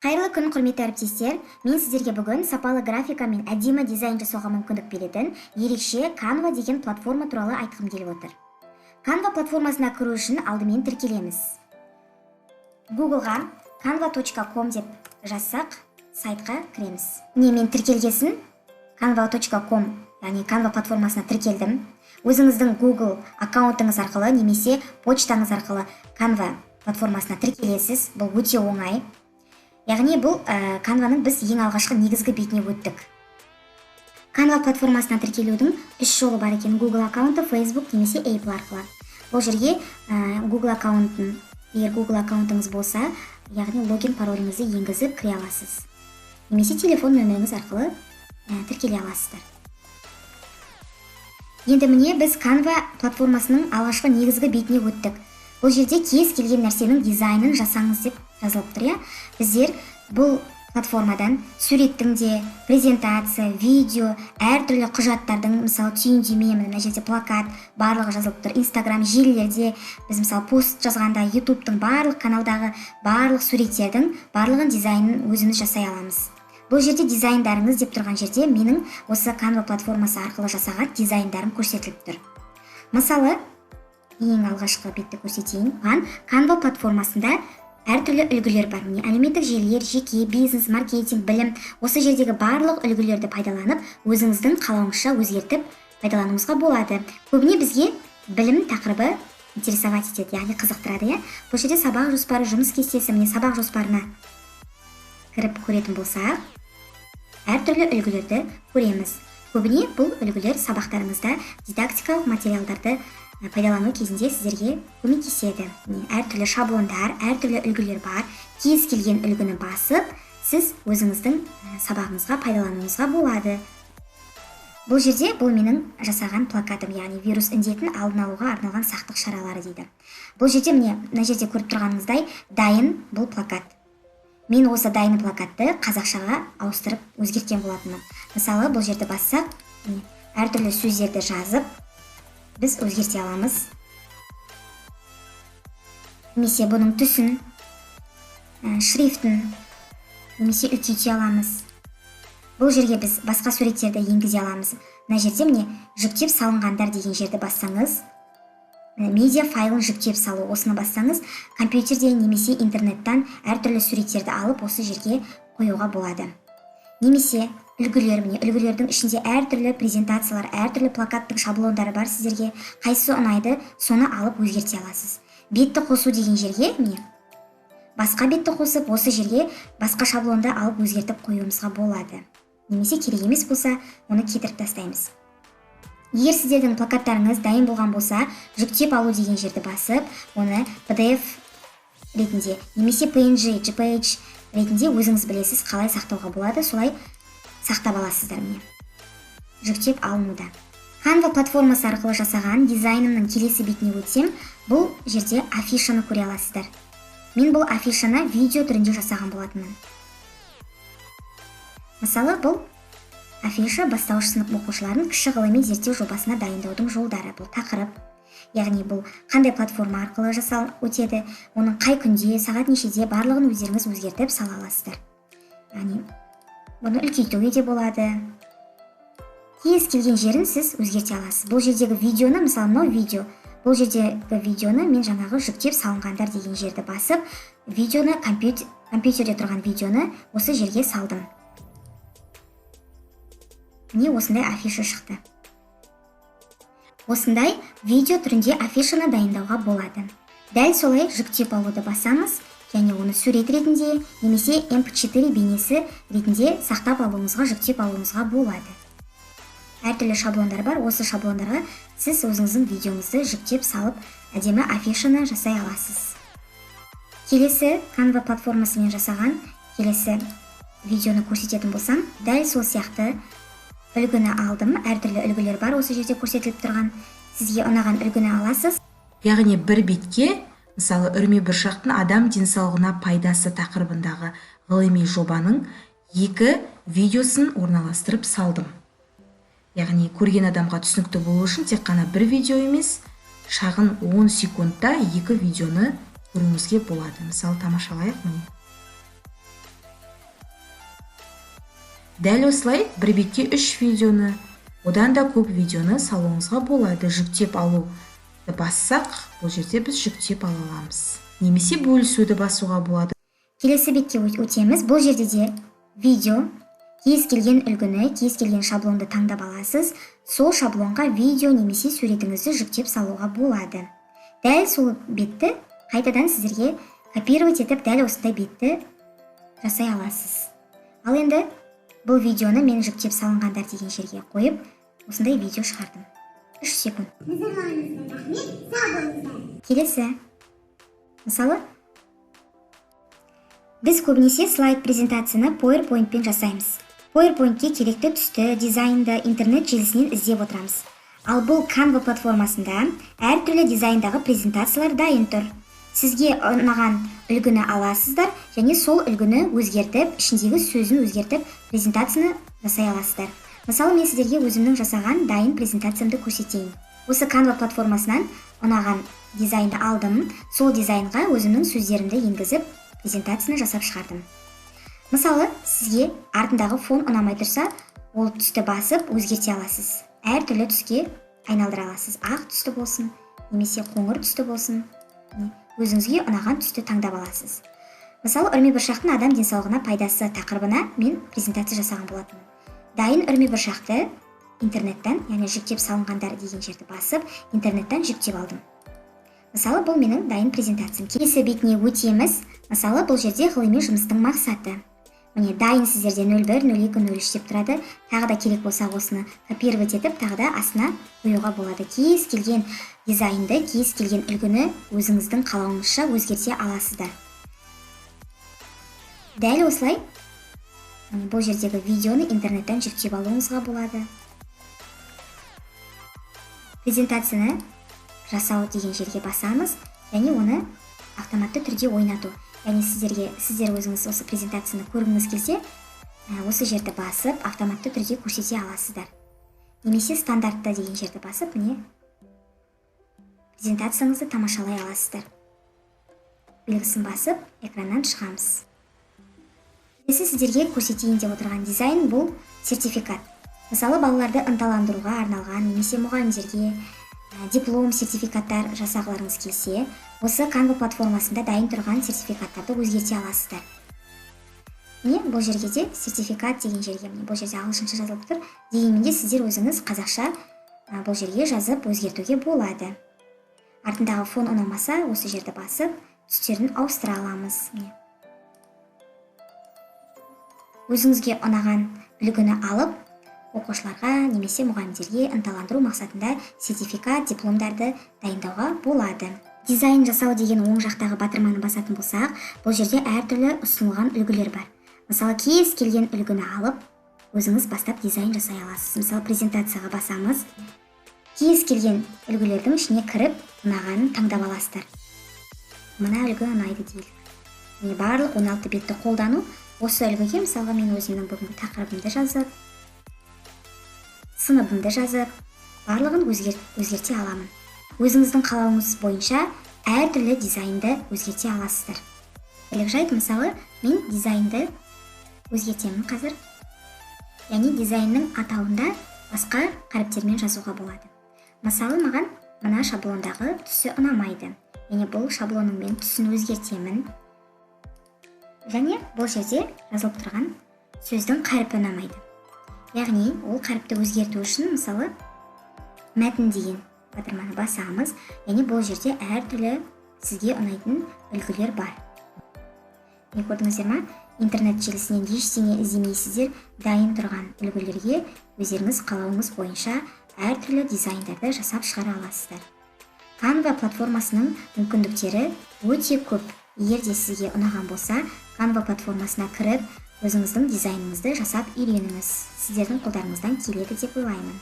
Қайырлы күн, құрметті әріптестер! Мен сіздерге бүгін сапалы графика мен әдемі дизайн жасауға мүмкіндік беретін ерекше Canva деген платформа туралы айтқым келіп отыр. Canva платформасына кіру үшін алдымен тіркелеміз. Googleға canva.com деп жазсақ, сайтқа кіреміз. Міне, мен тіркелгесін canva.com, яғни Canva платформасына тіркелдім. Өзіңіздің Google аккаунтыңыз арқылы немесе почтаңыз арқылы Canva платформасына тіркелесіз. Бұл өте оңай. Яғни бұл Canvаның біз ең алғашқы негізгі бетіне өттік. Canva платформасына тіркелудің үш жолы бар екен: Google аккаунты, Facebook немесе Apple арқылы. Бұл жерге Google аккаунтын, егер Google аккаунтыңыз болса, яғни логин, пароліңізді енгізіп кіре аласыз немесе телефон нөміріңіз арқылы тіркеле аласыздар. Енді, міне, біз Canva платформасының алғашқы негізгі бетіне өттік. Бұл жерде «Кез келген нәрсенің дизайнын жасаңыз» деп жазылып тұр, иә. Біздер бұл платформадан суреттің де, презентация, видео, әртүрлі құжаттардың, мысалы, түйіндеме, мына жерде плакат, барлығы жазылып тұр. Инстаграм желілерде біз, мысалы, пост жазғанда, Ютубтың барлық каналдағы барлық суреттердің барлығын дизайнын өзіміз жасай аламыз. Бұл жерде «Дизайндарыңыз» деп тұрған жерде менің осы Canva платформасы арқылы жасаған дизайндарым көрсетіліп тұр. Мысалы, ең алғашқы бетті көрсетейін. Маған Canva платформасында әртүрлі үлгілер бар. Міне, әлеуметтік желілер, жеке бизнес, маркетинг, білім. Осы жердегі барлық үлгілерді пайдаланып, өзіңіздің қалауыңызша өзгертіп пайдалануыңызға болады. Көбіне бізге білім тақырыбы интересовать етеді, яғни қызықтырады, иә. Бұл жерде сабақ жоспары, жұмыс кестесі. Міне, сабақ жоспарына кіріп көретін болсақ, әртүрлі үлгілерді көреміз. Көбіне бұл үлгілер сабақтарыңызда дидактикалық материалдарды пайдалану кезінде сіздерге көмектеседі. Міне, әртүрлі шаблондар, әртүрлі үлгілер бар. Кез келген үлгіні басып, сіз өзіңіздің сабағыңызға пайдалануыңызға болады. Бұл жерде бұл менің жасаған плакатым, яғни «Вирус індетін алдын алуға арналған сақтық шаралары» дейді. Бұл жерде, міне, мына жерде көріп тұрғаныңыздай, дайын бұл плакат. Мен осы дайын плакатты қазақшаға ауыстырып, өзгерткен болатынмын. Мысалы, бұл жерді бассақ, міне, әртүрлі сөздерді жазып, біз өзгерте аламыз немесе бұның түсін, шрифтін немесе үлкейте аламыз. Бұл жерге біз басқа суреттерді енгізе аламыз. Мына жерде, міне, «Жүктеп салынғандар» деген жерді бассаңыз, медиа файлын жүктеп салу, осыны бассаңыз, компьютерден немесе интернеттен әртүрлі суреттерді алып, осы жерге қоюға болады. Немесе үлгілер, міне, үлгілердің ішінде әртүрлі презентациялар, әртүрлі плакаттың шаблондары бар. Сіздерге қайсысы ұнайды, соны алып өзгерте аласыз. «Бетті қосу» деген жерге, міне, басқа бетті қосып, осы жерге басқа шаблонды алып, өзгертіп қоюымызға болады немесе керек емес болса, оны кетіріп тастаймыз. Егер сіздердің плакаттарыңыз дайын болған болса, «Жүктеп алу» деген жерді басып, оны PDF ретінде немесе PNG, JPG ретінде, өзіңіз білесіз қалай сақтауға болады, солай сақтап аласыздар. Міне, жүктеп алынуда. Canva платформасы арқылы жасаған дизайнымның келесі бетіне өтсем, бұл жерде афишаны көре аласыздар. Мен бұл афишаны видео түрінде жасаған болатынмын. Мысалы, бұл афиша «Бастауыш сынып оқушыларын кіші ғылыми зерттеу жобасына дайындаудың жолдары». Бұл тақырып, яғни бұл қандай платформа арқылы жасал өтеді, оның қай күнде, сағат нешеде, барлығын өздеріңіз өзгертіп сала аласыздар. Яғни бұны үлкейтуге де болады. Кез келген жерін сіз өзгерте аласыз. Бұл жердегі видеоны, мысалы, мынау видео, бұл жердегі видеоны мен жаңағы «Жүктеп салынғандар» деген жерді басып, видеоны, компьютерде тұрған видеоны осы жерге салдым. Міне, осындай афиша шықты. Осындай видео түрінде афишаны дайындауға болады. Дәл солай «Жүктеп алуды» басамыз және оны сурет ретінде немесе MP4 бейнесі ретінде сақтап алуыңызға, жүктеп алуыңызға болады. Әртүрлі шаблондар бар. Осы шаблондарға сіз өзіңіздің видеоңызды жүктеп салып, әдемі афишаны жасай аласыз. Келесі Canva платформасымен жасаған келесі видеоны көрсететін болсам, дәл сол сияқты үлгіні алдым. Әртүрлі үлгілер бар осы жерде көрсетіліп тұрған. Сізге ұнаған үлгіні аласыз. Яғни бір бетке, мысалы, «Үрме бұршақтың адам денсаулығына пайдасы» тақырыбындағы ғылыми жобаның екі видеосын орналастырып салдым. Яғни көрген адамға түсінікті болу үшін тек қана бір видео емес, шағын 10 секундта екі видеоны көруіңізге болады. Мысалы, тамашалайық, міне. Дәл осылай бір бетке 3 видеоны, одан да көп видеоны салуыңызға болады. Жүктеп алуды бассақ, бұл жерде біз жүктеп ала аламыз. Немесе бөлісуді басуға болады. Келесі бетке өтеміз. Бұл жерде де видео, кез келген үлгіні, кез келген шаблонды таңдап аласыз. Сол шаблонға видео немесе суретіңізді жүктеп салуға болады. Дәл сол бетті қайтадан сіздерге копировать етіп, дәл осындай бетті жасай аласыз. Ал енді бұл видеоны мен жүктеп салынғандар деген жерге қойып, осындай видео шығардым. 3 секунд. Назарларыңызға рахмет, сау болыңыздар. Келесі. Мысалы, біз көбінесе слайд презентацияны PowerPoint-пен жасаймыз. PowerPoint-ке керекті түсті, дизайнды интернет желісінен іздеп отырамыз. Ал бұл Canva платформасында әртүрлі дизайндағы презентациялар дайын тұр. Сізге ұнаған үлгіні аласыздар және сол үлгіні өзгертіп, ішіндегі сөзін өзгертіп, презентацияны жасай аласыздар. Мысалы, мен сіздерге өзімнің жасаған дайын презентациямды көрсетейін. Осы Canva платформасынан ұнаған дизайнды алдым, сол дизайнға өзімнің сөздерімді енгізіп, презентацияны жасап шығардым. Мысалы, сізге артындағы фон ұнамай тұрса, ол түсті басып өзгерте аласыз. Әртүрлі түске айналдыра аласыз. Ақ түсті болсын, немесе қоңыр түсті болсын. Өзіңізге ұнаған түсті таңдап аласыз. Мысалы, үрме бұршақтың адам денсаулығына пайдасы тақырыбына мен презентация жасаған болатынмын. Дайын үрме бұршақты интернеттен, яғни жүктеп салынғандар деген жерді басып, интернеттен жүктеп алдым. Мысалы, бұл менің дайын презентациям. Келесі бетіне өтеміз. Мысалы, бұл жерде ғылыми жұмыстың мақсаты. Міне, дайын сіздерде 01, 02, 03 деп тұрады. Тағы да керек болса, осыны копировать етіп, тағы да астына қоюға болады. Кез келген дизайнды, кез келген үлгіні өзіңіздің қалауыңызша өзгерте аласыздар. Дәл осылай, міне, бұл жердегі видеоны интернеттен жүктеп алуыңызға болады. Презентацияны жасау деген жерге басамыз және оны автоматты түрде ойнату. Яғни сіздер өзіңіз осы презентацияны көргіңіз келсе, осы жерді басып, автоматты түрде көрсете аласыздар. Немесе стандартты деген жерді басып, міне, презентацияңызды тамашалай аласыздар. Белгісін басып, экраннан шығамыз. Келесі сіздерге көрсетейін деп отырған дизайн бұл сертификат. Мысалы, балаларды ынталандыруға арналған немесе мұғалімдерге диплом, сертификаттар жасағыларыңыз келсе, осы Canva платформасында дайын тұрған сертификаттарды өзгерте аласыздар. Міне, бұл жерге де сертификат деген жерге, міне, бұл жерде ағылшынша жазылып тұр. Дегенмен де сіздер өзіңіз қазақша бұл жерге жазып өзгертуге болады. Артындағы фон ұнамаса, осы жерді басып, түстерін ауыстыра аламыз. Міне. Өзіңізге ұнаған үлгіні алып, оқушыларға немесе мұғалімдерге ынталандыру мақсатында сертификат, дипломдарды дайындауға болады. Дизайн жасау деген оң жақтағы батырманы басатын болсақ, бұл жерде әртүрлі ұсынылған үлгілер бар. Мысалы, кез келген үлгіні алып, өзіңіз бастап дизайн жасай аласыз. Мысалы, презентацияға басамыз. Кез келген үлгілердің ішіне кіріп, ұнағанын таңдап аласыздар. Мына үлгі ұнайды делік. Міне, барлық 16 бетті қолдану. Осы үлгіге, мысалға, мен өзімнің бүгінгі тақырыбымды жазып, сыныбымды жазып, барлығын өзгерте аламын. Өзіңіздің қалауыңыз бойынша әртүрлі дизайнды өзгерте аласыздар. Бірлік жайт, мысалы, мен дизайнды өзгертемін қазір. Яғни дизайнның атауында басқа қаріптермен жазуға болады. Мысалы, маған мына шаблондағы түсі ұнамайды. Яғни бұл шаблонның мен түсін өзгертемін. Және бұл жерде жазылып тұрған сөздің қарпі ұнамайды. Яғни ол қаріпті өзгерту үшін, мысалы, мәтін деген батырманы басамыз. Яғни бұл жерде әртүрлі сізге ұнайтын үлгілер бар. Не көрдіңіздер ма? Интернет желісінен ештеңе іздемейсіздер, дайын тұрған үлгілерге өздеріңіз қалауыңыз бойынша әртүрлі дизайндарды жасап шығара аласыздар. Canva платформасының мүмкіндіктері өте көп. Егер де сізге ұнаған болса, Canva платформасына кіріп, өзіңіздің дизайныңызды жасап үйреніңіз. Сіздердің қолдарыңыздан келеді деп ойлаймын.